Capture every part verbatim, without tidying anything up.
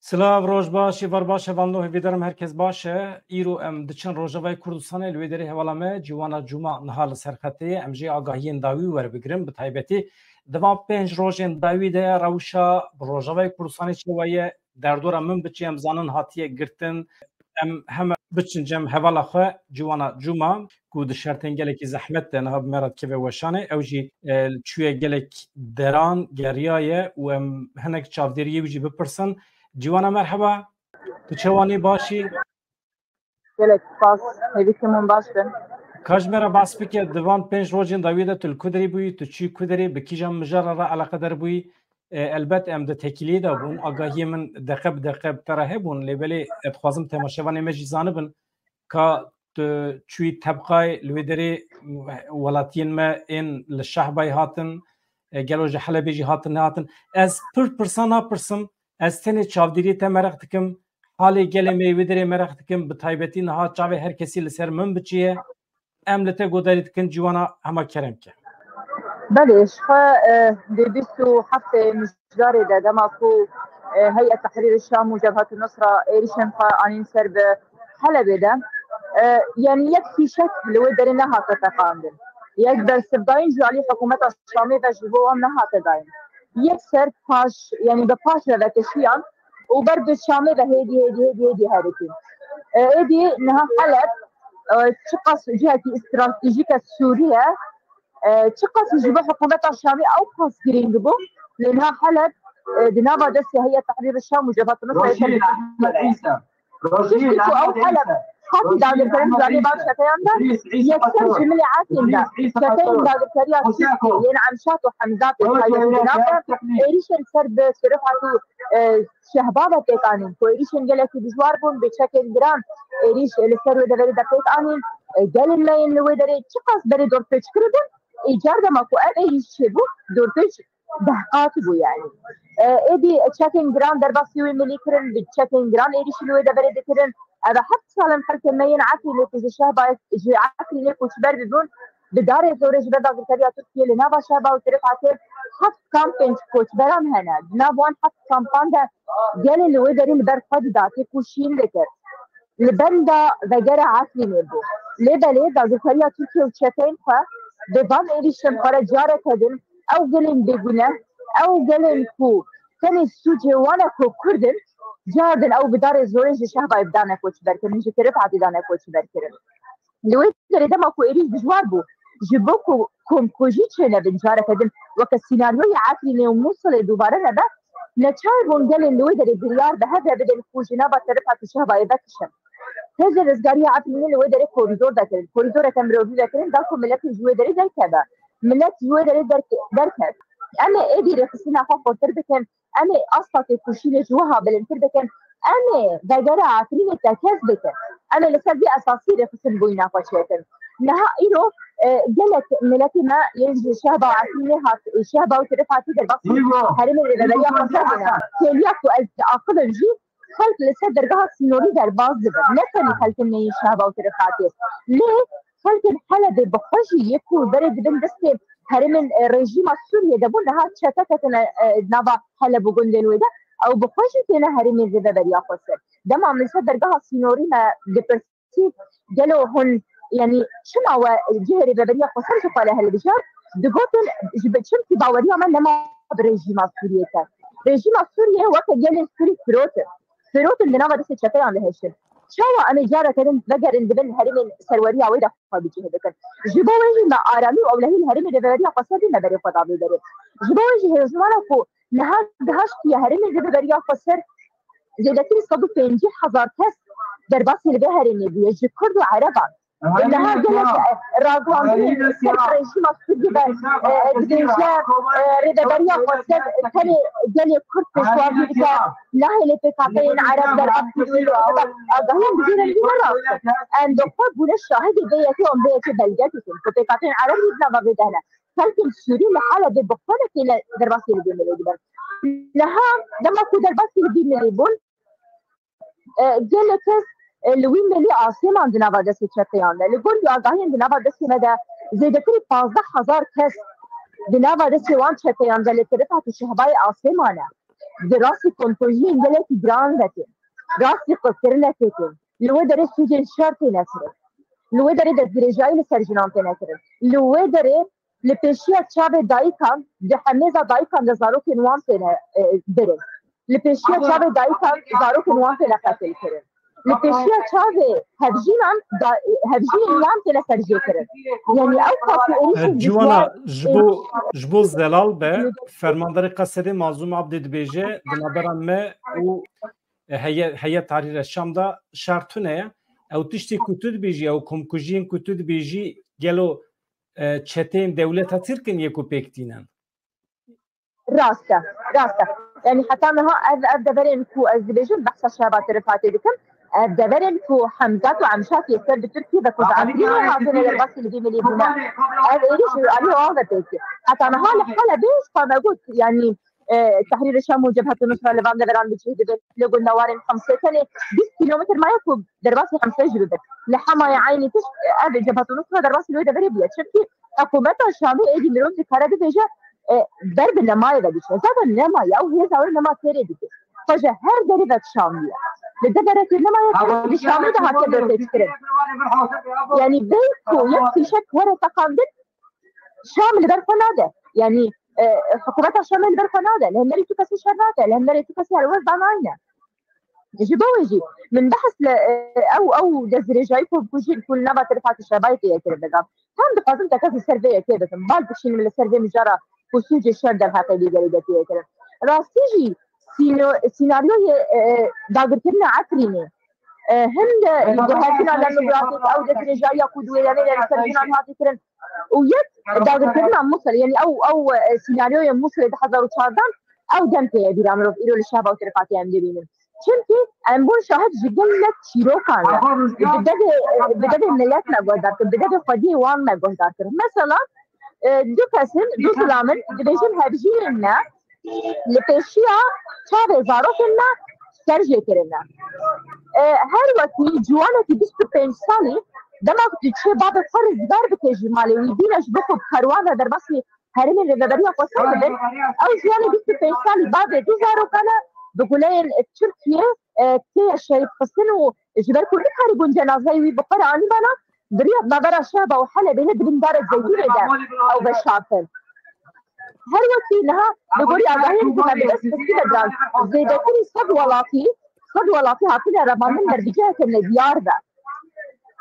Silav, roj baş, êvar baş, hevalno hêvîdarim herkes baş e. Îro em diçin Rojavayê Kurdistanê, li wê derê hevala me Ciwana Cuma niha li ser xetê ye. Em jê agahiyên dawî werbigirin, bi taybetî di van pênc rojên dawî de rewşa Rojavayê Kurdistanê çawa ye, derdora Minbiçê em zanin hatiye girtin. Em heme biçin cem hevala xwe Ciwana Cuma, ku di şertên gelekî zehmet de niha bi me re dikeve weşanê. Ew jî, e, çûye gelek deran, geriyaye û em hinek çavdêriyê wî jî bipirsin. Ciwana, merheba. Tu çawanî, başî? Gelek spas. Hêvî hûn baş bin. Ka ji me re behs bike, di van pênc rojên dawî de tu li ku derê bûyî, tu çûyî ku derê, bi kîjan mijara re eleqedar bûyî? E, elbet em di tekîliyê de bûn. Agahiyê min deqe bi deqe bi te re hebûn, lê belê ez dixwazim temaşevanê me jî zanibin ka tu çûyî Tebqayê, li wê derê welatiyên me ên li Şehbayê hatin, e, gelo ji Helebê jî hatin nehatin. Ez pir pirsa napirsim, ez tenê çavdêriyê te mereq dikim, halê gelê me yê wê derê mereq dikim, bi taybetî niha çavê her kesî li ser Minbiçê ye. Em li te godarî dikin, Ciwana, hema kerem ke. Belê, ji xwe, e, di bîst û heft mijarê de, dema ku, e, Heyet Tehrîr Şam û Cebhet Nusra êrîşên xwe anîn ser bi Helebê de, e, yanî yek fîşek li wê derê nehate teqandin. Yek bersivdayîn ji alî hikûmeta Şamê ve ji bo wan nehate dayîn. Yek ser paş, yanî bi paş ve vekeşiyan û ber bi Şamê ve hêdî, hêdî, hêdî, hêdî herikîn. E, êdî niha Heleb, e, çiqas cihekî stratejîk e Sûriye, e, çiqas ji bo hikûmeta Şamê ew qas girîng bû, lê niha Heleb, e, di nava destê Heyet Tehrîr Şam û Cebhet Nusrayê Rojî Ehmed Îsa. Rojî Piştî ku ew Heleb hatî dagirkirin, zanî van çeteyan de, yekser ji milê Efrîn de çeteyên dagirkeriya Tirkiyê yên Emşat û Hemzatê taybetî di nav de êrîşên ser bi Sirifat û, e, Şehba ve pêk anîn, ku êrîşên gelekî dijwar bûn, bi çekên giran êrîş li ser wê deverê de pêk anîn. E, gelên me yên li wê derê çiqas berê dorpêç kiribûn, îcar dema ku ev êrîş çêbû, dorpêç deh qat bû yanî. E, êdî çekên giran derbasî wê milî kirin, bi çekên giran êrîşî li wê deverê dikirin. Ev e heft sal in xelkên me yên Efrînê ku ji Şehbayê, ji Efrînê koçber bibûn, bi darê zorê ji ber dagirkeriya Tirkiyê li nava Şehba û Tirifetê heft kampên koçberan hene. Di nav wan heft kampan de gelê li wê derê li ber xwe dida, têkoşîn dikir. Li benda vegera Efrînê bû. Lê belê dagirkeriya Tirkiye û çeteyên xwe bi van êrîşên xwe re careke din ew gelên bêguneh, ew gelên ku tenê sûcê wan e ku Kurd in, car din ew bi darê zorê ji Şehbayê dane koçberkirin, ji Tirifatê dane koçberkirin. Li wê derê dema ku êrîş dijwar bû, ji bo ku komkujî çênebin careke din, weke sînaryoyê Efrînê û Mûsilê dubare nebe, neçar bûn gelên li wê derê biryar bi hev re bidin ku ji nava Tirifat û Şehbayê vekişin. Hêzên rizgariya Efrînê li wê derê korîdor vekirin, korîdoreke mirovî vekirin, da ku miletê ji wê derê derkeve. Milet ji wê derê derke-, derket. Em ê êdî rêxistina xwe xurtir bikin, em ê asta têkoşînê ji wiha bilindtir bikin, em ê vegera Efrînê tekez bikin. Em ê li ser vî esasî rêxistin bûyîna xwe çêkin. Niha îro, e, gelek miletê me yên ji Şehba û Efrînê hat, Şehba û Tirifatê derbasî herêmê rêveberiya xwe ser bûne. Kêliya ku ez diaxivim jî, xelk li ser dergeha sînorî derbas dibin. Ne tenê xelkên me yên Şehba û Tirifatê. Lê xelkên Helebê bi xwe jî yê ku berê dibin destê herêmên, e, rejîma Sûriyê de bûn, niha çete ketine, e, nava Heleb û gundên wê de. Ew bi xwe jî têne herêmên rêveberiya xweser. Dema min ser dergeha sînorî me dipirsî, gelo hûn, yanî çima we cihê rêveberiya xweser ji xwe re hilbijart? Digotin, ji bi-, çimkî baweriya me nema bi rejîma Sûriyê te. Rejîma Sûriyê weke gelên Sûrî firotin. Firotin di nava destê çeteyan de hiştin. Çawa em ê careke din vegerin di bin herêmên serweriya wê de xwe bi cih bikin? Ji bo wê jî me aramî û ewlehî li herêmê rêveberiya xweser bî me berê xwe da vê derê. Ji bo wê jî hêzmana ku niha gihiştiye herêmê rêveberiya xweser zêdetirî sed û pêncî hezar kes derbasî li vê herêmê bûye ji Kurd û Ereban. Niha gelek, e, ragihandinên li ser rejîma Sûriyê ve, e, dibêje, e, rêveberiya xweser tenê gelê Kurd pêşwazî dike, nahêle pêkhateyên Ereb derbas bibin. Agahiyan digihînin vî ne rast in. Em bi xwe bûne şahidê vê yekê û em vê yekê belge dikin ku pêkhateyên Ereb jî di nava vê de hene. Xelkên Sûrî li Helebê bi xwe ne têne derbasî li vê milê dibin. Niha dema ku derbasî li vî milê bûn, e, gelek kes, e, li wî milî asê man di nava destê çeteyan de. Li gor agahiyên di nava destê me de zêdetirî pazdeh hezar kes di nava destê wan çeteyan de li Tirifat û Şehbayê asê mane. Di rastî komkujiyên gelekî giran ve tên. Rastî qirkirine tê tên. Li wê derê sûcên şer têne kirin. Li wê derê destdirêjayî li ser jinan têne kirin. Li wê derê li pêşiya çavê dayikan, di hemêza dayikan de zarokên wan têne, e, birin. Li pêşiya çavê dayikan zarokên wan têne qetil kirin. Li pêşiya çavê hevjînan da, hevjînên wan têne serjêkirin. Yanî ew qasî êrîşên Ciwana, ji bo, ji bo zelal be, fermandarê Qesedê Mazlûm Abdê dibêje, di navbera me û heye, heye Tehrîr el-Şam de şer tune ye. Ew tiştê ku tu dibêjî, ew komkujiyên ku tu dibêjî, gelo, e, çeteyên dewleta Tirk in yê ku pêk tînin? Rast e, rast e. Yanî heta niha ev, ev deverên ku ez dibêjim, behsa şeva Tirifatê dikim. Ev deverên ku Hemzat û Emşatê ser bi Tirkiyê ve ku bi Efrînê hatine derbasî li vî milî bûne. Ev êrîş û alî ava pêkê. Heta niha li Helebê ji xwe me got, yanî, e, Tehrîr Şam û Cebhet Nusra li van deveran bi cih dibin. Li gundewarên Hemsê tenê bîst kîlometr maye ku derbasî Hemsê jî bibin. Li Hemayê eynî tişt, e, ev Cebhet Nusra derbasî li wê deverê bûye. Çimkî hikûmeta Şamê êdî mirov dikare bibêje, e, ber bi nemayê ve diçe. Zaten nema ye, ew hêza wê nema têrê dike. Xwe ji her derê ve kişandiye. Li deverekê nema ye, li Şamê de hatiye berpêçkirin. Yanî bê ku yek fîşek were teqandin, Şam li ber xwe nade. Yanî, e, hikûmeta Şamê li ber xwe nade. Li hemberî tu kesî şer nake. Li hemberî tu kesî helwest danayne. Ji bo wê jî min behs li, e, ew, ew destdirêjayî ku, ku jî ku li nava Tirifat û Şebayê tê yekê bikin. Tam dixwazim tekez li ser vê yekê bikim. Bal bişînim li ser vê mijara ku sûcê şer derheqê vê gelê de tê kirin. Rastî jî sîno-, sînaryoyê, e, dagirkirina Efrînê, e, him li guhertina demografîk ew destdirêjayiya ku di wê demê de li ser jinan hatî kirin û yek dagirkirina Musil, yanî ew, ew, e, sînaryoyê Musilê du hezar û çardeh, ew dem tê ye bîra mirov îro li Şehba û Tirifatê em dibînin. Çimkî em bûn şahid ji gelek çîrokan re. Bi devê, bi devê milet me guhdar kir, bi devê xwediyê wan me guhdar kir. Mesela, e, du kes in, du zilam in, dibêjin hevjînên me li pêşiya çavê zarokên me ser jê kirine. E, her wekî ciwanekî bîst û pênc salî, dema ku diçe bavê xwe rizgar bike ji malê wî, bîne ji bo ku bi karwan re derbasî herêmên rêveberiya xweser dibin, ew jiyanê bîst û pênc salî bavê du zarokan e, bi guleyên Tirkiyê, e, tê ye şehîd xistin û ji ber ku nikarîbûn cenazeyê wî bi xwe re anîbana, di riya navbera Şehba û Helebê ne di bin dara zeytûnê de ew veşartin. Her wekî niha li gorî agahiyên ku me bi dest xistî ve diran, zêdetirî sed welatî, sed welatî hatine revandin ber bi ciheke nediyar ve.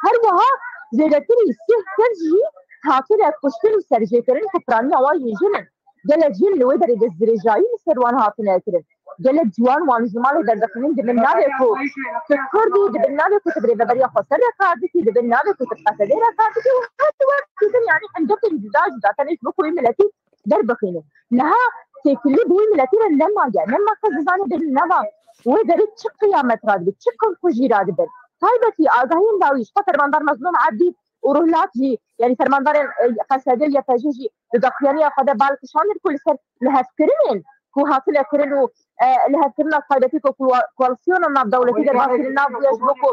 Her wiha zêdetirî sih kes jî hatine kuştin û serjêkirin ku piraniya wan jî jin in. Gelek jin li wê derê destdirêjayî li ser wan hatine kirin. Gelek ciwan wan ji malê derdixînin, di bin navê ku tu Kurd î, di bin navê ku tu bi rêveberiya xweser re kar dikî, di bin navê ku tu bi Qesedê re kar dikî û her wek dîtin, yanî hindekên cuda cuda tenê ji bo ku wî miletî derbixînin. Niha têkilî bi wî miletî re nema ye. Nema kes dizane di nava wê derê çi qiyamet radibin, çi qirkujî radibin. Taybetî agahiyên dawî ji xwe Fermandar Mezlûm Ebdî û Ruhlat jî, yanî fermandarên, e, Qesedê û Y P J jî di daxuyaniya xwe de bal kişandin ku li ser lihevkirinên ku hatine kirin û, e, lihevkirina taybetî ku koa-, koalîsyona navdewletî derbas kirin nabûye ji bo ku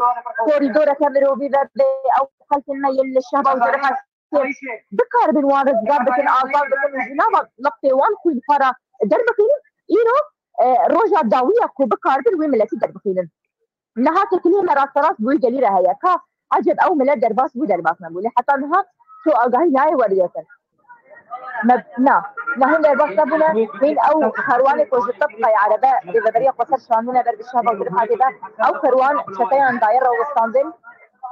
korîdoreke mirovî vebe, ew xelkên me yên li Şehba û Zirexê bikaribin wan rizgar bikin, azad bikin û ji nava laqtê wan xwîn xwe re derbixînin. Îro, e, roja dawî ye ku bikaribin wê miletî derbixînin. Niha têkiliyê me rasterast bi wî gelî re heye. Ka eceb ew milet derbas bû, derbas nebû. Lê heta niha tu agahî nayê weriyêtin. Me, na, na hîn derbas nebûne. Hîn ew kerwanê ku ji tibqey erebe rêveberiya xweser şandine ber bi Şehba û Zirexê de, ew kerwan çeteyan daye rawestandin.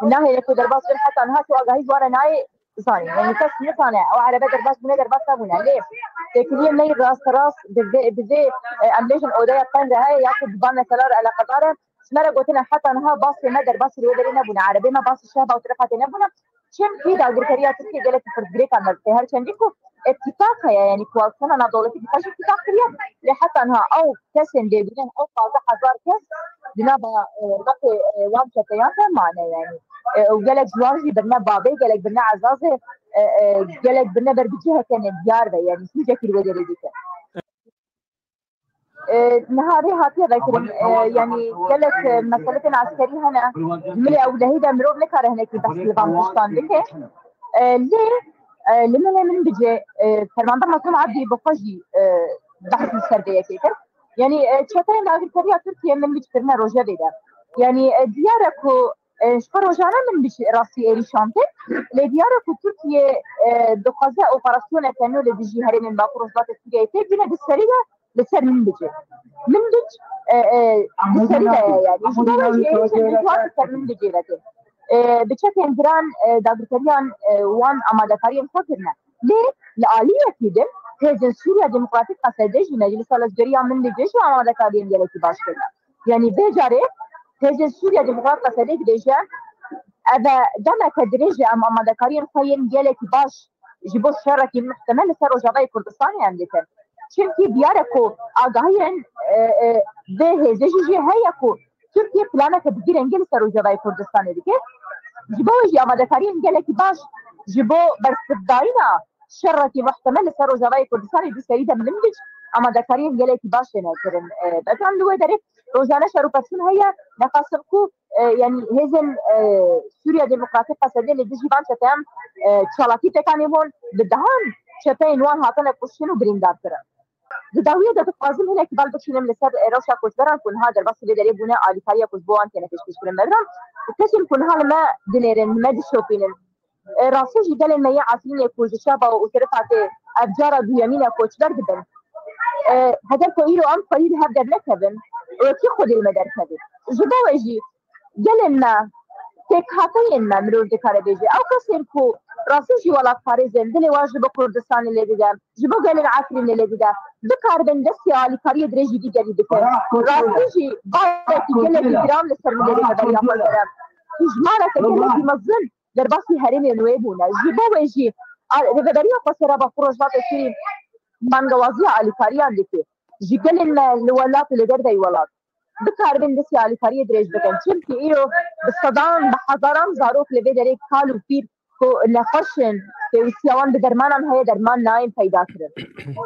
Nahêle ku derbas bin, heta niha tu agahî ji wan re nayê zanîn. Yanî kes nizane ew erebe derbas bûne, derbas nebûne. Lê têkiliyê me yê rasterast bi vê, bi vê, e, em bêjin odeya qenc re heye ya ku bi van mesela re eleqedar e. Ji me re gotine heta niha basê me derbasî li wê derê nebûne. Erebê me basî Şehba û Tiriqatê nebûne. Çimkî dagirkeriya Tirkiyê gelekî pirsgirêkan me dike. Her çendî ku îtîfaq heye, yanî koalîsyona navdewletî dîsa jî îtîfaq kiriye. Lê heta niha ew kesên bêgunehan, ew pazdeh hezar kes di nava, e, laqê, e, wan çeteyan de mane, yanî. E, û gelek ji wan jî birine bavê, gelek birine ezazê, e, e, gelek birine ber bi cihekene diyar ve, yanî sûcekî li wê derê dike. E, niha rê hatiye vekirin, e, yanî gelek, e, meselêtên eskerî hene. Milê ewlehî de mirov nikare hinekî behs li van tiştan bike. E, lê, e, li milê min bicê, e, Fermandar Mezlûm Ebdî bi xwe jî, e, behs li ser vê yekê kir. Yanî e, çeteyên dagirkeriya Tirkiye Minbic kirine rojevê de. Yanî e, diyar e ku e, ji xwe rojane Minbic rastî êrîşan tê. Lê diyar e ku Tirkiye e, dixwaze operasyoneke nû li dijî herêmên Bakur Rojhilatê Sûriyeyê tê bîne di serî de li ser Minbicê. Minbic e, e, di serî de ye yanî. Ji bo wê jî êrîşên dijwar li ser Minbicê ve tê. E, bi çekên giran e, dagirkeriyan e, wan amadekariyên xwe kirine. Lê li aliyekî din hêzên Sûriya Demokratîk Qesede jî Meclisa Lezgeriya Minbicê jî amadekariyên gelekî baş kirine. Yanî vê carê hêzên Sûriya Demokratîk Qesede dibêje, ev e demeke dirêj e em amadekariyên xwe yên gelekî baş ji bo şerekî muhtemel li ser Rojavayê Kurdistanê em dikin. Çimkî diyar e ku agahiyên e, e, vê hêzê jî jê heye ku Tirkiye planeke bi vî rengî li ser Rojavayê Kurdistanê dike. Ji bo wê jî amadekariyên gelekî baş ji bo bersivdayîna şerekî muhtemel li ser Rojavayê Kurdistanê di serî de Minbic amadekariyên gelekî baş têne kirin. E, Bedran li wê derê rojane şer û pevçûn heye, nexasim ku e, yanî hêzên e, Sûriya Demokratîk Qesedê li dijî van çeteyan e, çalakî pêkanê bûn, bi dehan çeteyên wan hatine kuştin û birîndar kirin. Di dawiyê de dixwazim hinekî bal bikişînim li ser e, rewşa koçberan ku niha derbasî vê derê bûne, alîkariya ku ji bo wan têne pêşkêş kirin. Bedran, kesên ku niha li me dinêrin, li me dişopînin, e, rastî jî gelên me yê Efrînê ku ji Şaba û Sirif hatê ev cara duyemîn e koçber dibin. E, heger ku îro em xwedî li hev dernekevin, wekî xwedî li me derkevin. Ji bo wê jî gelên me, pêkhateyên me mirov dikare bêje, ew kesên ku rastî jî welatparêz in, dilê wan ji bo Kurdistanê lê dide, ji bo gelên Efrînê lê dide, bikaribin destê alîkariyê dirêjî vî gelî bikin. Rastî jî barekî gelekî giran li ser milê rêveberiya xwe dide. Hijmareke gelekî mezin derbasî herêmên wê bûne. Ji bo wê jî a-, Rêveberiya Xweser a Bakur Rojhilatê Sûrî bangewaziya alîkariyan dike. Ji gelên me li welat û li derveyî welat bikaribin destê alîkariyê dirêj bikin. Çimkî îro bi sedan, bi hezaran zarok li vê derê kal û pîr ku nexweş in, pêwîstiya wan bi dermanan heye, derman nayên peyda kirin.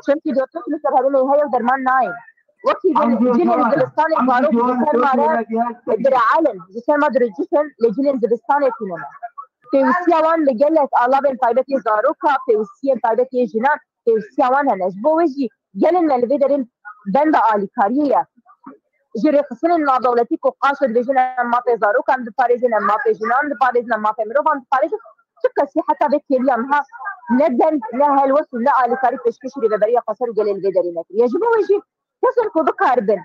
Çimkî dotik li ser herêmê heye û derman nayên. Wekî din cinên zivistanê zarok ji ser ma re direelin, ji ser ma diricîsin, lê cinên zivistanê tune ne. Pêwîstiya wan bi gelek alavên taybet yê zaroka, pêwîstiyên taybet yê jinan, pêwîstiya wan hene. Ji bo wê jî gelên me li vê derê benda alîkariyê ye. Ji rêxistinên navdewletî ku qaşo dibêjin em mafê zarokan diparêzin, em mafê jinan diparêzin, em mafê mirovan diparêzin, tu kesî heta vê kêliya niha ne deng, ne helwest û ne alîkarî pêşkêşî Rêveberiya Xweser û gelê li vê derê nekiriye. Ji bo wê jî kesên ku bikaribin,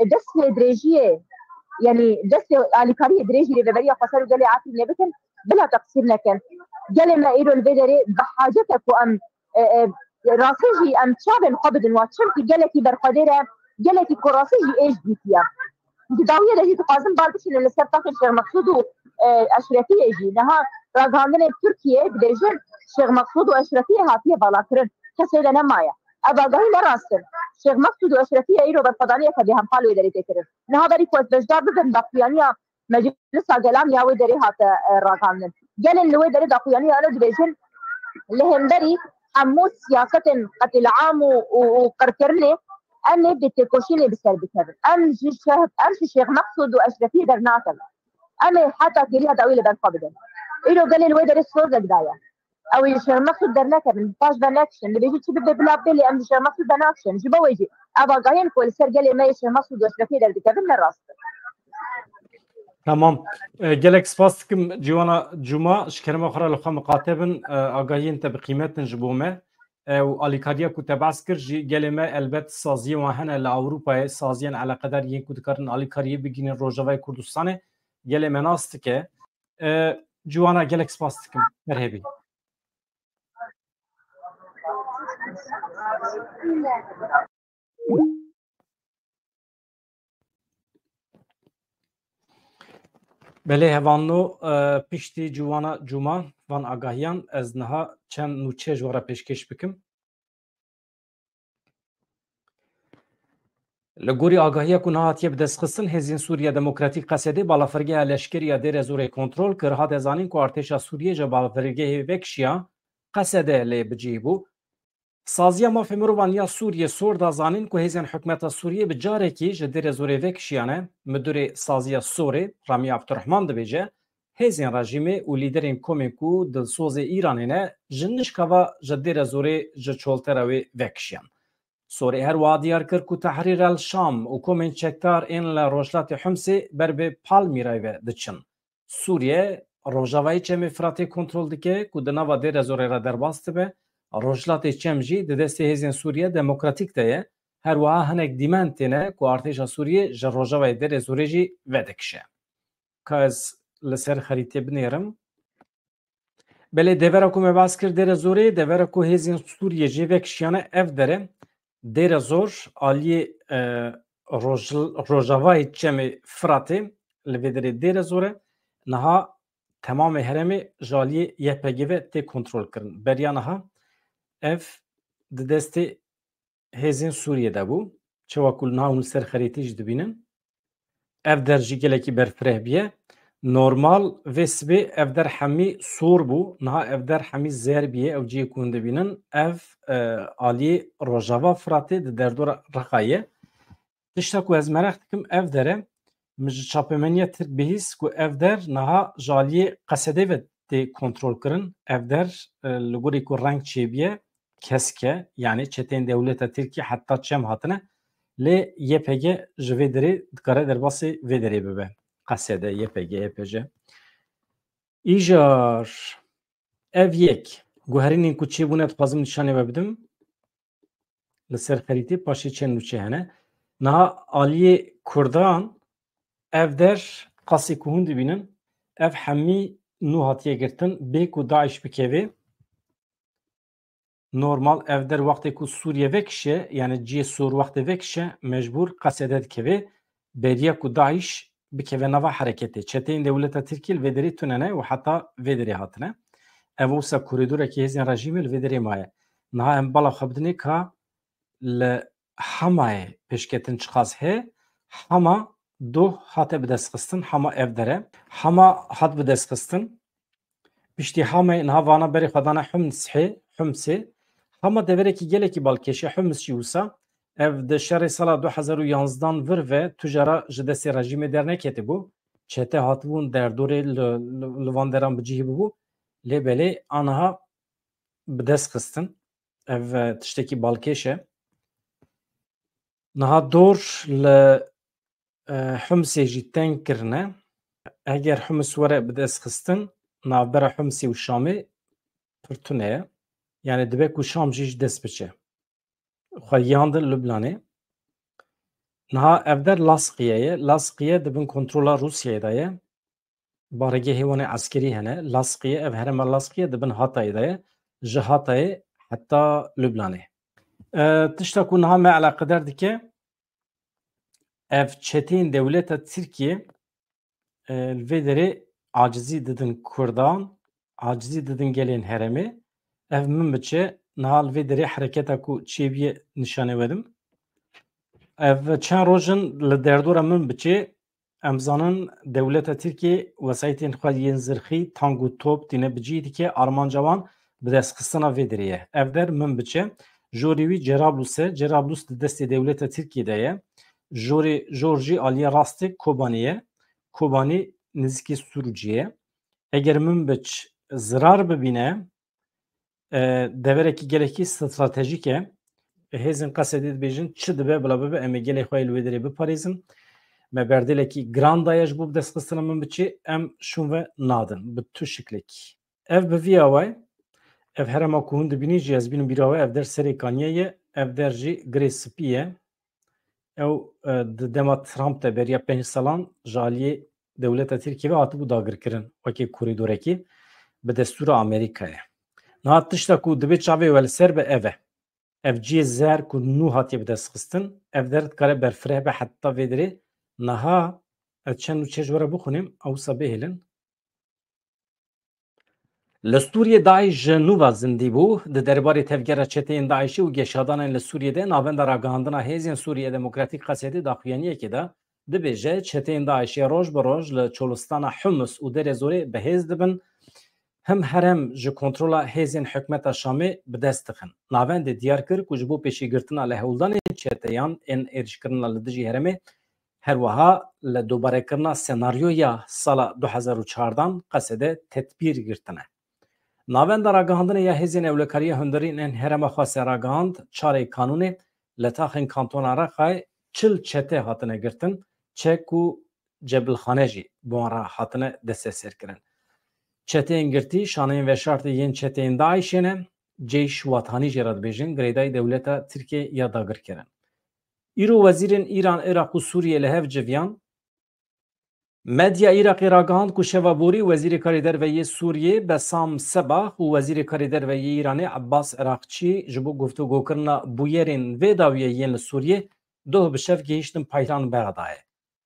e, destê dirêjiyê, yanî destê alîkariyê dirêjî Rêveberiya Xweser û gelê Efrînê bikin, bila teqsîr nekin. Gelê me îro li vê derê bi hacet e ku em, e, e, rastî jî em çavên xwe bidin wa, çimkî gelekî berxwedêr e, gelekî ku rastî jî êş dîtiye. Di dawiyê de jî dixwazim bal bişînim li ser taxê Şêx Meqsûd û, e, Eşrefiyê jî. Niha ragihandinên Tirkiyê dibêjin Şêx Meqsûd û Eşrefiyê hatiye valakirin. Kesê de nemaye. Ev agahî ne rast in. Şêx Meqsûd û Eşrefiyê îro berxwedaniyeke bêhempa li wê derê tê kirin. Niha berî ku ez beşdar bibim daxuyaniya Meclisa Gelan ya wê derê hate, e, ragihandin. Gelên li wê derê daxuyaniya eno dibêjin, li hemberî hemû siyasetên qetlîam û, û, û qirkirinê em ê bi têkoşînê bi ser bikevin. Em ji şeh-, em ji Şêx Meqsûd û Eşrefiyê dernakevin. Em ê heta kêliya dawî li ber xwe bidin. Îro gelê li wê derê sozek daye. Ew ê ji Şêx Meqsûd dernekevin, paş ve nekişin. Dibêjin çi bibe bila bê, lê em ji Şêx Meqsûd ve nakişin. Ji bo wê jî ev agahiyên ku li ser gelê me yê Şêx Meqsûd û Eşrefiyê derdikevin ne rast in. Tamam. E, gelek spas dikim Ciwana Cuma, ji kerema xwe re li xwe miqate bin, e, agahiyên te bi qîmet in ji bo me. E, û alîkariya ku te behs kir jî gelê me elbet saziyê wan hene li Ewropayê, saziyên eleqedar yên ku dikarin alîkariyê bigihînin Rojavayê Kurdistanê, gelê me nas dike. E, Ciwana gelek spas dikim. Merhebî. Belê hevalno, e, piştî Ciwana Cuma van agahiyan ez niha çend nûçe ji we re pêşkêş bikim. Li gorî agahiya ku niha hatiye bidestxistin, Hêzên Sûriya Demokratîk Qesedê balafirgeha leşkerî ya Dêrezorê kontrol kir. Hate zanîn ku artêşa Sûriyê ji balafirgehê vekişiya Qesede lê bi cihê bû. Saziya Mafê Mirovan ya Sûriyê, SOHR, da zanîn ku hêzên hikûmeta Sûriyê bi carekî ji Dêrezorê vekişiyane. Midûrê Saziya SOHRê, Ramî Abdurrahman, dibêje, hêzên rejîmê û lîderên komên ku dilsozê Îranê ne, ji nişka ve ji Dêrezorê, ji çoltera wê vekişiyan. Sorê her wiha diyar kir ku Tehrîr el Şam û komên çekdar ên li rojhilatê Humsê ber bi Palmîrayê ve diçin. Sûriye rojavayê Çemê Firatê kontrol dike ku di nava Dêrezorê re derbas dibe. Rojhilatê Çem jî di destê hêzên Sûriye Demokratîk de ye. Her wiha hinek dîmen têne ku artêşa Sûriyê ji rojavayê Dêrezorê jî vedikişe. Ka ez li ser xerîtê binêrim. Belê devera ku me behs kir Dêrezorê, devera ku hêzên Sûriyê jê vekişiyane ev der e. Dêrezor aliyê, e, roj-, rojavayê Çemê Firatê li vê derê Dêrezor e. Niha temamê herêmê ji aliyê Y P G ve tê kontrol kirin. Beriya niha ev di destê hêzên Sûriyê de bû. Çawa ku niha hûn li ser xerîtê jî dibînin. Ev der jî gelekî berfireh bûye. Normal vê sibê ev der hemî sor bû. Niha ev der hemî zer bûye. Ew cihê ku hûn dibînin. Ev, e, aliyê rojava Firatê di derdora Reqa ye. Tişta ku ez mereq dikim ev der e. Min ji çapemeniya Tirk bihîst ku ev der niha ji aliyê Qesedê ve tê kontrol kirin. Ev der, e, li gorî ku reng çêbûye, kesk e. Yanî çeteyên dewleta Tirkiyê heta Çem hatine. Lê Y P G ji vê derê dikare derbasî vê derê bibe. Qesede, Y P G, Y P G. Îcar, ev yek. Guherînên ku çêbûne dixwazim nîşanê we bidim. Li ser xerîtê paşê çend nûçe hene. Niha aliyê Kurdan ev der qasê ku hûn dibînin, ev hemî nû hatiye girtin, bê ku DAIŞ bikeve. Normal ev der wextê ku Sûriye vekişe, yani cihê sor wextê vekişe, mecbûr Qesede dikeve. Beriya ku DAIŞ bikeve nava hereketê. Çeteyên dewleta Tirkiyê li vê derê tune ne û heta vê derê hatine. Ev wisa korîdorekî hêzên rejîmê li vê derê maye. Niha em bala xwe bidinê ka li Hamayê pêşketin çiqas heye. Hama doh hate bidestxistin, Hama ev der e. Hama hat bidestxistin. Piştî Hamê niha vana berê xwe dane Humsê, Humsê. Hama deverekî gelekî balkêş e, Hums jî wisa. Ev di şerê sala du hezar û yanzdan vir ve tu cara ji destê rejîmê derneketibû. Çete hatibûn derdorê li, li, li van deran bi cihî bibû. Lê belê aniha bi dest xistin. Ev, e, tiştekî balkêş e. Niha dor li, e, Humsê jî teng kirine. Eger Humis were bi dest xistin, navbera Humsê û Şamê pir tune ye. Yani dibe ku Şam jî ji dest biçe. Xweyandin Lubnanê. Niha ev der Lasqiye ye. Lasqiye di bin kontrola Rûsyayê de ye. Baregehê wan ê eskerî hene. Lasqiye, ev herêma Lasqiye di bin Hatayê de ye. Ji Hatayê heta Lubnanê. E, tişta ku niha me eleqedar dike, ev çeteyên dewleta Tirkiyê, e, li vê derê acizî didin Kurdan, acizî didin gelên herêmê. Ev Minbiçê, niha li vê derê hereketa ku çêbûye nîşanê we dim. Ev çend roj in li derdora Minbiçê, em zanin dewleta Tirkiyê wesayîtên xwe yên zirxî, tank û top tîne bi cihî dike, armanca wan bi destxistina vê derê ye. Ev der Minbiçê, jorê wî Cerablus e, Cerablus di destê dewleta Tirkiyê de ye. Jorê, jor jî aliyê rastê Kobanî ye. Kobanî nizîkî Sûrûcê ye. Eger Minbiç zirar bibîne, e, deverekî gelekî stratejîk e. Hêzên Qesedê dibêjin, çi dibe bila bibe, em ê gelê xwe yê li wê derê biparêzin. Me berdêlekî giran daye ji bo bi destxistina Minbiçê, em şûn ve nadin bi tu şiklekî. Ev bi vî awayî, ev herêma ku hûn dibînî jî ez bînim bîra we, ev der Serê Kaniyê ye, ev der jî Girê Spî ye. Ew, e, di dema Trump de beriya pênc salan ji aliyê dewleta Tirkiyê ve hatibû dagirkirin wekî korîdorekî bi destûra Amerîkayê. Niha tişta ku dibê çavê we li ser be ev e. Ev cihê zer ku nû hatiye bi dest xistin, ev der dikare berfireh be heta vê derê. Niha ez çend nûçe ji we re bixwînim, ew wisa bihêlin. Li Sûriyê DAIŞ ji nû ve zindî bû. Di derbarê tevgera çeteyên DAIŞê û geşadanên li Sûriyê de Navenda Ragihandina Hêzên Sûriye Demokratîk Qesedê daxuyaniyekê de dibêje, çeteyên DAIŞê roj bi roj li çolistana Humus û Derê Zorê bi hêz dibin. Him herêm ji kontrola hêzên hikûmeta Şamê bi dest dixin. Navendê diyar kir ku ji bo pêşîgirtina lihewldanên çeteyan ên êrişkirina li dijî herêmê, her wiha li dobarekirina senaryoya sala du hezar û çardan Qesede tedbîr girtine. Navenda Ragihandinê ya Hêzên Ewlekariya Hundirîn ên Herêma Xwesê ragihand, çarê kanûnê Li taxên kantona Reqayê çil çete hatine girtin, çek û cebilxane jî bi wan re hatine desteserkirin. Çeteyên girtî şaneyên veşartî yên çeteyên DAIŞê ne, Ceyş Watanî jê re dibêjin, girêdayî dewleta Tirkiyê ya dagirker in. Îro wezîrên Îran, Iraq û Sûriyê li hev civiyan. Medya Iraqê ragihand ku şeva borî Wezîrê Karê Derve yê Sûriyê Besam Sebah û Wezîrê Karê Derve yê Îranê Ebbas Iraqçî ji bo guftûgokirina bûyerên vê dawiyê yên li Sûriyê doh bi şev gihîştin payran Bexdayê.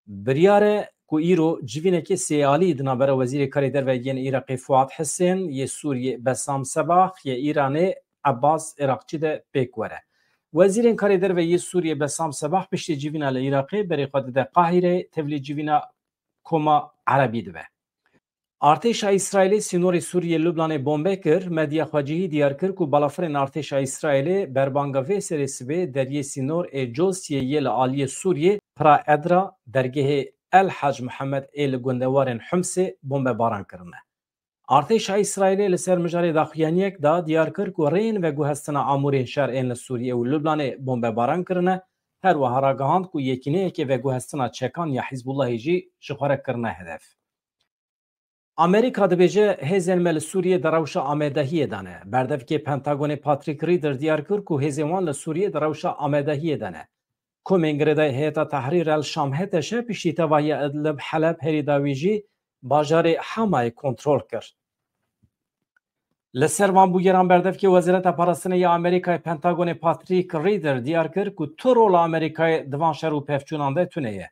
Biryar e ku îro civînekê sêalî di navbera Wezîrê Karê Derve yên Iraqê Fuat Hisên, yê Sûriyê Besam Sebah, yê Îranê Ebbas Iraqçî de pêk were. Wezîrên Karê Derve yê Sûriyê Besam Sebah piştî civîna li Iraqê berê xwe dide Qahîreyê, tevlî civîna Koma Erebî dibe. Artêşa Îsraîlê sînorê Sûriyê Lubnanê bombe kir. Medya xwecihî diyar kir ku balafirên artêşa Îsraîlê berbanga vê serê sibê deriyê sînor ê Cosiyê yê li aliyê Sûriyê, Pira Edra, dergehê El Hac Mihemed ê li gundewarên Humsê bombebaran kirine. Artêşa Îsraîlê li ser mijarê daxuyaniyek da diyar kir ku rêyên veguhestina amûrên şer ên li Sûriyê û Lubnanê bombebaran kirine. Her wiha ragihand ku yekîneyekê veguhestina çekan ya Hizbullahê jî ji xwe re kirine hedef. Amerîka dibêje hêzên me li Sûriyê di rewşa amadehiyê de ne. Berdevkê Pentagonê Patrick Reeder diyar kir ku hêzên wan li Sûriyê di rewşa amadehiyê de ne. Komên girêdayî Heyeta Tehrîr El Şam, H T Ş, piştî tevahiya Idlib, Heleb, herî dawî jî bajarê Hamayê kontrol kir. Li ser van bûyeran berdevkê Wezareta Parastinê ya Amerîkayê Pentagonê Patrick Reeder diyar kir ku tu rola Amerîkayê di van şer û pevçûnan de tune ye.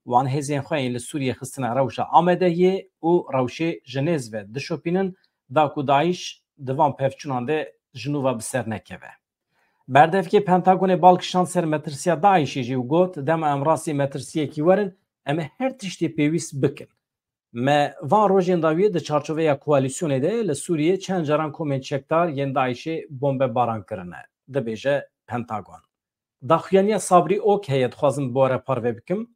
Wan hêzên xwe yên li Sûriyê xistine rewşa amadehiyê û rewşê ji nêz ve dişopînin, da ku DAIŞ di van pevçûnan de ji nû ve bi ser nekeve. Berdevkê Pentagonê bal kişand ser metirsiya DAIŞê jî û got, dema em rastî metirsiyekî werin, em ê her tiştê pêwîst bikin. Me van rojên dawiyê di çarçoveya koalîsyonê de li Sûriyê çend caran komên çekdar yên DAIŞê bombebaran kirine, dibêje Pentagon. Daxuyaniya Sabrî Ok heye, dixwazim bi we re parve bikim.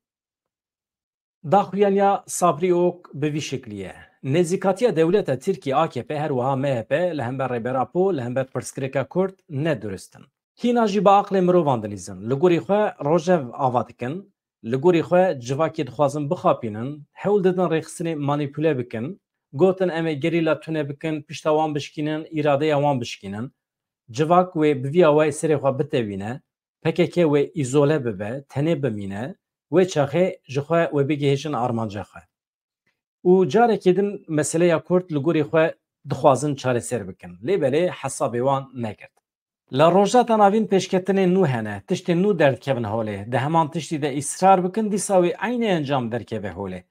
Daxuyaniya Sabrî Ok bi vî şeklî ye. Nêzîkatiya dewleta Tirkî A K P, her wiha M H P li hember Rêber Apo, li hember pirsgirêka Kurd ne durist in. Hîna jî bi aqlê mirovan dilîzin. Li gorî xwe rojev ava dikin, li gorî xwe civakê dixwazin bixapînin, hewl didin rêxistinê manîpule bikin, gotin em ê gerîla tune bikin, pişta wan bişkînin, îradeya wan bişkînin. Civak wê bi vî awayî serê xwe bitewîne, P K K wê îzole bibe, tenê bimîne, wê çaxê ji xwe wê bigihêjin armanca xwe. Û carekê din meseleya Kurd li gorî xwe dixwazin çareser bikin. Lê belê hesabê wan negirt. Li Rojhilata Navîn pêşketinên nû hene, tiştên nû derdikevin holê. Di heman tiştî de îsrar bikin, dîsa wê eynî encam derkeve holê.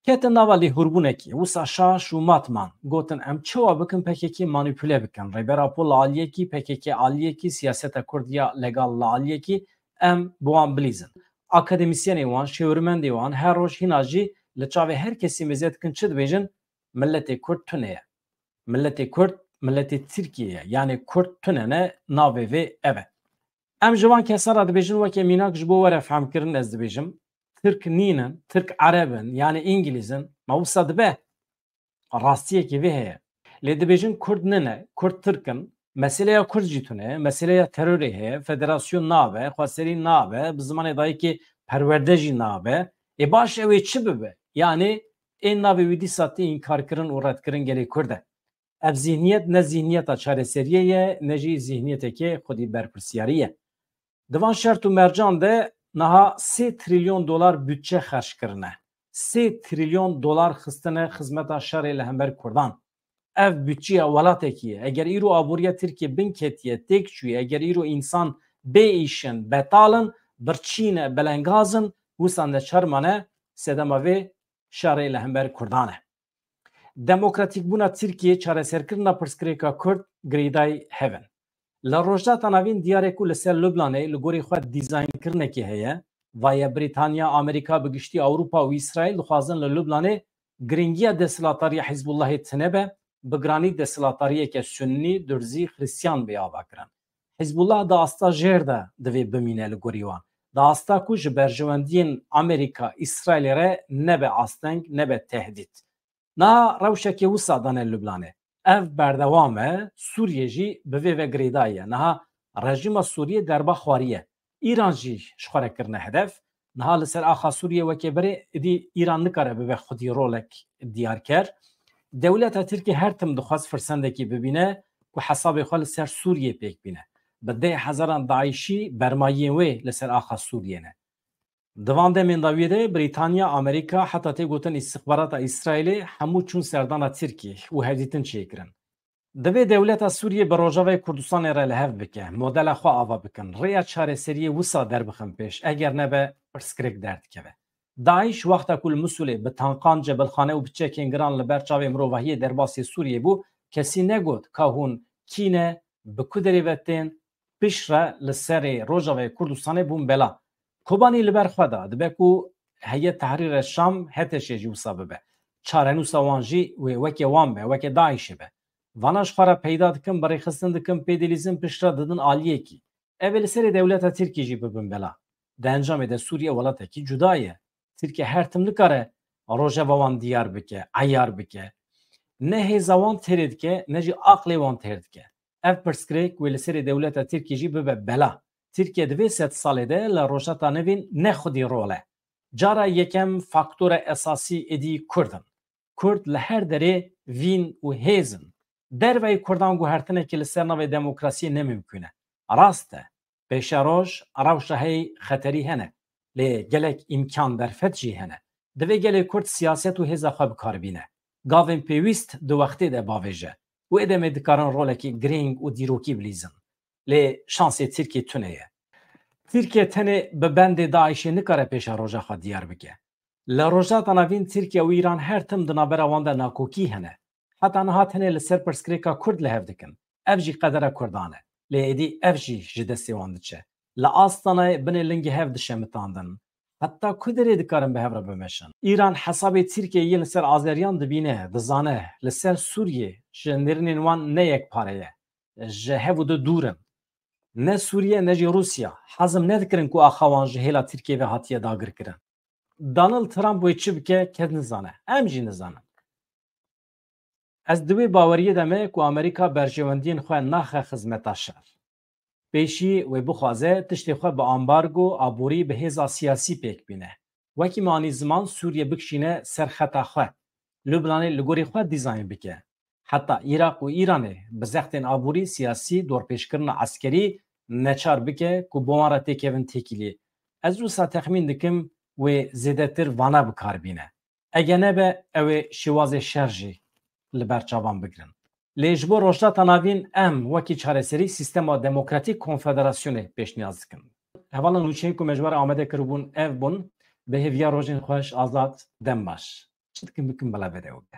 Ketin nava lêhûrbûnekê, wisa şaş û mat man. Gotin, em çawa bikin P K K manîpule bikin? Rêber Apo li aliyekî, P K K aliyekî, siyaseta Kurd ya legal li aliyekî, em bi wan bilîzin. Akademîsyenê wan, şêwirmendê wan her roj hîna jî li çavê her kesî mêze dikin, çi dibêjin? Miletê Kurd tune ye. Miletê Kurd, miletê Tirkiyê ye. Yanê Kurd tune ne, navê vê ev e. Em ji van kesan re dibêjin, weke mînak ji bo we re fehmkirin ez dibêjim, Tirk nînin, Tirk Ereb in, yanê Îngilîz in. Ma wisa dibe? Rastiyekê vê heye. Lê dibêjin Kurd nine, Kurd Tirk in. Meseleya Kurd jî tune ye, meseleya terorê heye, federasyon nabe, xweserî nabe, bi zimanê dayikê perwerde jî nabe. Ê baş ew ê çi bibe? Yanê ê navê wî dîsa tê înkarkirin û redkirin gelê Kurd e. Ev zîhniyet ne zîhniyeta çareseriyê ye, ne jî zîhniyeteke xwedî berpirsiyarî ye. Di van şert û mercan de niha sê trilyon dolar budçe xerc kirine. Sê trilyon dolar xistine xizmeta şerê li hember Kurdan. Ev budçeya welatekî ye. Eger îro aboriya Tirkiyê bin ketiye, têk çûye, eger îro însan bê îş in, betal in, birçî ne, belengaz in, wisa neçar mane sedema vê şerê li hember Kurdan e. Demokratîkbûna Tirkiyê, çareserkirina pirsgirêka Kurd girêdayî hev in. Li Rojhilata Navîn diyarê ku li ser Lubnanê li gorî xwe dîzaynkirinekê heye. Vaye Brîtanya, Amerîka, bi giştî Ewropa û Îsraîl dixwazin li Lubnanê giringiya desthilatdariya Hizbullahê tune be, bi giranî desthilatdariyeke sunnî, durzî, xristiyan bê avakirin. Hizbullah di asta jêr de divê bimîne li gorî wan. Di asta ku ji berjewendiyên Amerîka, Îsraîlê re nebe asteng, nebe tehdît. Niha rewşekê wisa dane Lubnanê. Ev berdewam e, Sûriye jî bi vê ve girêdayî ye. Niha rejîma Sûriyê derba xwarî ye. Îran jî ji xwe re kirine hedef. Niha li ser axa Sûriyê weke berê êdî Îran nikare bibe xwedî rolek diyarker. Dewleta Tirkî her tim dixwest firsendekî bibîne ku hesabê xwe li ser Sûriyê pêk bîne. Bi deh hezaran DAIŞî bermayiyên wê li ser axa Sûriyê ne. Di van demên dawiyê de Brîtanya, Amerîka, heta tê gotin îstixbarata Îsraîlê hemû çûn serdana Tirkiyê û hevdîtin çêkirin. Divê dewleta Sûriyê bi Rojavayê Kurdistanê re li hev bike, modela xwe ava bikin, rêya çareseriyê wisa derbixin pêş, eger nebe pirsgirêk derdikeve. DAIŞ wexta ku li Misulê bi tankan, cebilxane û bi çekên giran li ber çavê mirovahiyê derbasî Sûriyê bû, kesî negot ka hûn kî ne, bi ku derê ve tên, piştre li serê Rojavayê Kurdistanê bûn bela. Kobanî li ber xwe da, dibe ku Heyet Tehrîr el Şam, HTŞ jî wisa bibe. Çarenûsa wan jî wê weke wan be, weke DAIŞê be. Vana ji xwe re peyda dikin, bi rêxistin dikin, pê dilîzin, piştre didin aliyekî. Ev ê li serê dewleta Tirkî jî bibin bela. Di encamê de Sûriye welatekî cuda ye. Tirkiye her tim nikare rojeva wan diyar bike, eyar bike. Ne hêza wan têrê dike, ne jî aqlê wan têr dike. Ev pirsgirêk wê li serê dewleta Tirkî jî bibe bela. Tirkiye di vê sed salê de li Rojhilata Navîn ne xwedî rol e. Cara yekem faktora esasî êdî Kurd in. Kurd li her derê vîn û hêz in. Derveyî Kurdan guhertinekî li ser navê demokrasiyê ne mimkûn e. Rast e, pêşeroj rewşa heyî xeterî hene, lê gelek îmkan derfet jî hene. Divê gelê Kurd siyaset û hêza xwe bi kar bîne. Gavên pêwîst di wextê de bavêje û ê demê dikarin rolekî girîng û dîrokî bilîzin. Lê şansê Tirkiyê tune ye. Tirkiye tenê bi bendê DAIŞê nikare pêşeroja xwe diyar bike. Li Rojhilata Navîn Tirkiye û Îran her tim di navbera wan de nakokî hene. Heta niha tenê li ser pirsgirêka Kurd li hev dikin. Ev jî qedera Kurdan e. Lê êdî ev jî ji destê wan diçe. Li Astanayê binê lingê hev dişemitandin. Heta ku derê dikarin bi hev re bimeşin? Îran hesabê Tirkiyeyê yên li ser Azeriyan dibîne, dizane, li ser Sûriyê ji nêrînên wan ne yekpare ye. Ji hev û du dûr in. Ne Sûriye ne jî Rûsya hezm nedikirin ku axa wan ji hêla Tirkiyê ve hatiye dagirkirin. Donald Trump wê çi bike, kes nizane. Em jî nizanin. Ez di wê baweriyê de me ku Amerîka berjewendiyên xwe naxe xizmeta şer. Pêşî wê bixwaze tiştê xwe bi ambargo, aborî, bi hêza siyasî pêk bîne. Wekî me anî ziman Sûriye bikişîne ser xeta xwe. Lubnanê li gorî xwe dîzayn bike. Heta Iraq û Îranê bi zextên aborî, siyasî, dorpêçkirina eskerî neçar bike ku bi wan re têkevin têkiliyê. Ez wisa texmîn dikim wê zêdetir vana bi kar bîne. Ege nebe, ew ê şêwazê şer jî li ber çavan bigirin. Lê ji bo Rojhilata Navîn em wekî çareserî sîstema demokratîk konfederasyonê pêşniyaz dikin. Hevala nûçeyên ku me ji we re amade kiribûn ev bûn, bi hêviya rojên xweş, azad, dem baş. Çi dikin bikin bila vede û be.